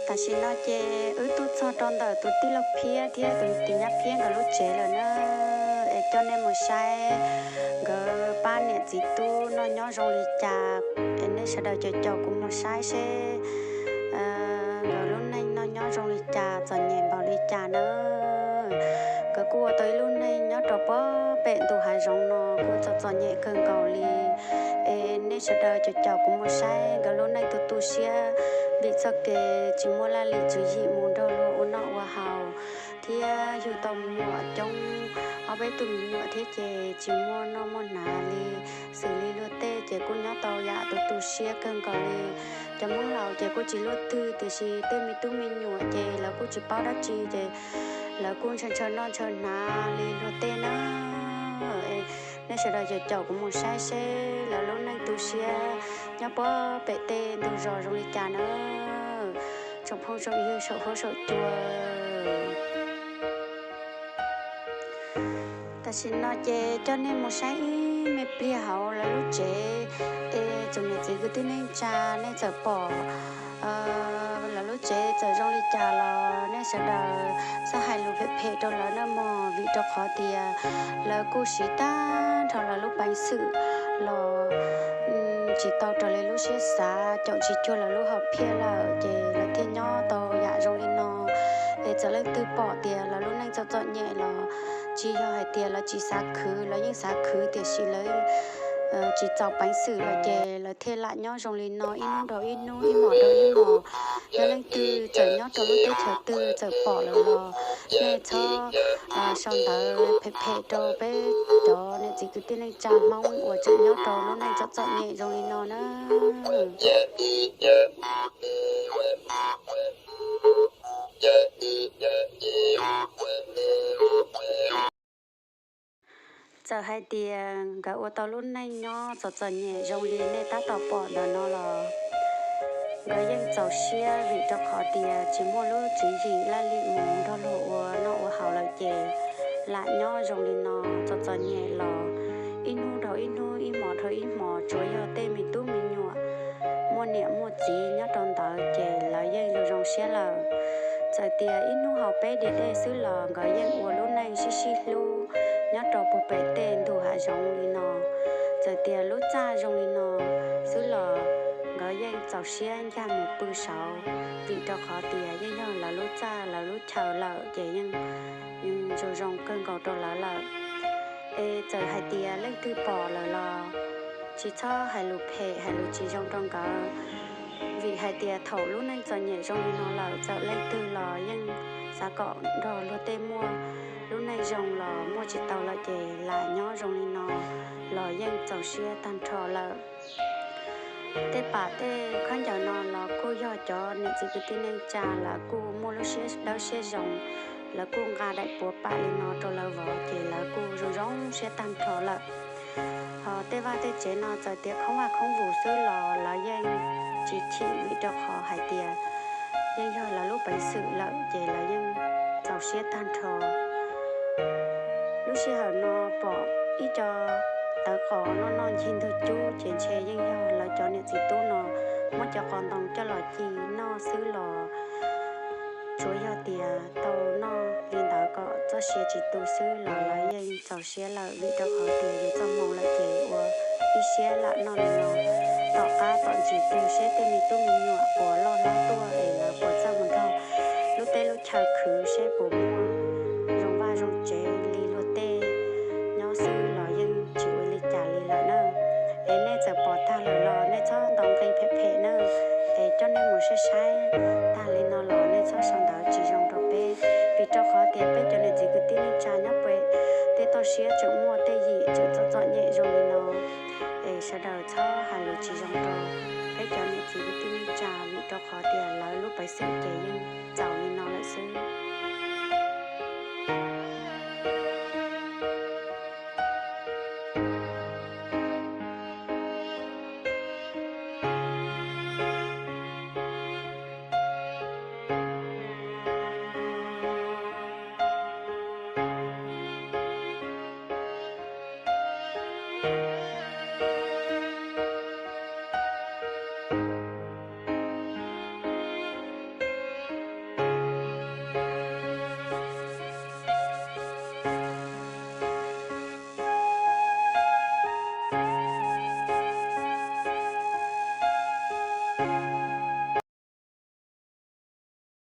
Tam sim no ces wb tuaj txog rau ntawm tus tij laug Phiab thiab tus tij nyab Phiab nkawd lub tsev lawm na. Es coj nej mus saib nkawd pab niam txiv tub noj nyob zoo li cas. Es nej sawv daws caum caum kuv mus saib seb nkawd lub neej noj nyob zoo li cas, txom nyem npaum li cas na. Nkawd kuj ua tau ib lub neej nyob rau puag pem ntu hav zoov no kuj txom txom nyem kawg nkaus li. Es nej sawv daws caum caum kuv mus saib nkawd lub neej tu tu siab, vim txoj kev tsis muaj laj lim tswv yim mus nrog luag ua noj ua haus, thiab yug tau me nyuam coob, ob peb tug me nyuam thiab ces tsis muaj noj muaj hnav li. Xws li luag tej ces kuj nyob tau yam tu tu siab kawg nkaus li. Cov Hmoob laus ces kuj tsis luaj twg, tiam sis tej me tub me nyuam ces lawv kuj tsis paub dab tsi ces lawv kuj ntshaw ntshaw noj ntshaw hnav li luag tej na. Nej sawv daws caum caum kuv mus saib seb lawv lub neej tu siab nyob puag pem tej ntug zos zoo li cas na. Tsoom phooj tsoom ywg saum huab saum cua, tam sim no ces coj nej mus saib ib me pliag hauv lawv lub tsev, es tsoom niam txiv kwv tij neej tsa nej txawm pom lawv lub tsev txawm zoo li cas los nej sawv daws txhob hais lus phem phem rau lawv nawb mog, vim rau qhov tias lawv kuj siv tag nrho lawv lub peev xwm los tsis tau raws li lub siab xav, caum tsis cuag lawv lub hom phiaj lawm ces lawv thiaj nyob tau yam zoo li no. Es txawm leej twg pom tias lawv lub neej txom txom nyem los tsis yog hais tias lawv tsis xav khwv, lawv yeej xav khwv tiam sis lawv tsis txaus peev xwm lawm ces lawv thiaj lam nyob zoo li no ib hnub dhau ib hnub, ib hmos dhau ib hmos. Yog leej twg txawm nyob rau lub teb chaws twg txawm pom lawm los nej txhob sau ntawv phem phem rau peb cov niam txiv kwv tij neej tsa Hmoob uas tseem nyob rau lub neej txom txom nyem zoo li no na. Txawm hais tias nkawd ua tau lub neej nyob txom txom nyem zoo li nej tab tom pom ntawm no los nkawd yeej txaus siab, vim rau qhov tias tsis muaj lub tswv yim laj lim mus nrog luag ua noj ua haus lawm ces lam nyob zoo li no txom txom nyem los ib hnub dhau ib hnub, ib hmos dhau ib hmos, tsuav yog tej me tub me nyuam muaj niam muaj txiv nyob rau ntawd ces lawv yeej zoo zoo siab lawm. Txawm tias ib hnub haus peb diav dej xwb los nkawd yeej ua lub neej sib sib hlub nyob rau puag pem tej ntug hav zoov li no. Txawm tias lub txaj zoo li no xwb los nkawd yeej txaus siab ncaj mus pw saud, vim rau qhov tias yeej yog lawv lub txaj lawv lub chaw lawm ces yeej zoo zoo kawg nkaus rau lawv lawm. Es txawm hais tias leej twg pom lawm los tsis txhob hais lus phem hais lus tsis zoo rau nkawd, vim hais tias thaum lub neej txom nyem zoo li no lawm txawm leej twg los yeej xav kom nrog luag tej muaj lub neej zoo los muaj tsis tau lawm ces lam nyob zoo li no los yeej txaus siab tag nrho lawm. Tej pam tej khaub ncaws no los kuj yog cov niam txiv kwv tij neej tsa lawv kuj muaj lub siab dawb siab zoo, lawv kuj nqa daim puav pam li no rau lawv vov ces lawv kuj zoo zoo siab tag nrho lawm. Ho tej vaj tej tsev no txawm tias khoob vaj khoob vus xwb los lawv yeej tsis chim, vim rau qhov hais tias yeej yog lawv lub peev xwm lawm ces lawv yeej txaus siab tag nrho. Lub sij hawm no pom ib co tawv qos noj noj ncig ntug cub ces ntshe yeej yog lawv cov niam txiv tub no muab cov qos ntoo coj los ci noj xwb los tsuav yog tias tau noj li ntawd kom txoj sia tsis tu xwb los lawv yeej txaus siab lawm, vim rau qhov tias yus txoj hmoo lawm ces ua ib siab lam noj li no. Tom qab tom ntsis pw seb tej me tub me nyuam puas loj hlob tuaj es lawv puas txawj mus nrog lub teb lub chaw khwv seb puas muaj zoo vaj zoo tsev li luag tej nyob xwb los yeej tsis ua li cas li lawm na. Es nej txawm pom tag lawm los nej txhob ntaus nqi phem phem na. Es coj nej mus saib saib tag li no los nej txhob sau ntawv tsis zoo rau peb, vim rau qhov tias peb cov niam txiv kwv tij neej tsa nyob pem tej toj siab tseem muaj tej yim tseem txom txom nyem zoo li no. Es sawv daws txhob hais lus tsis zoo rau peb cov niam txiv kwv tij neej tsa, vim rau qhov tias lawv lub peev xwm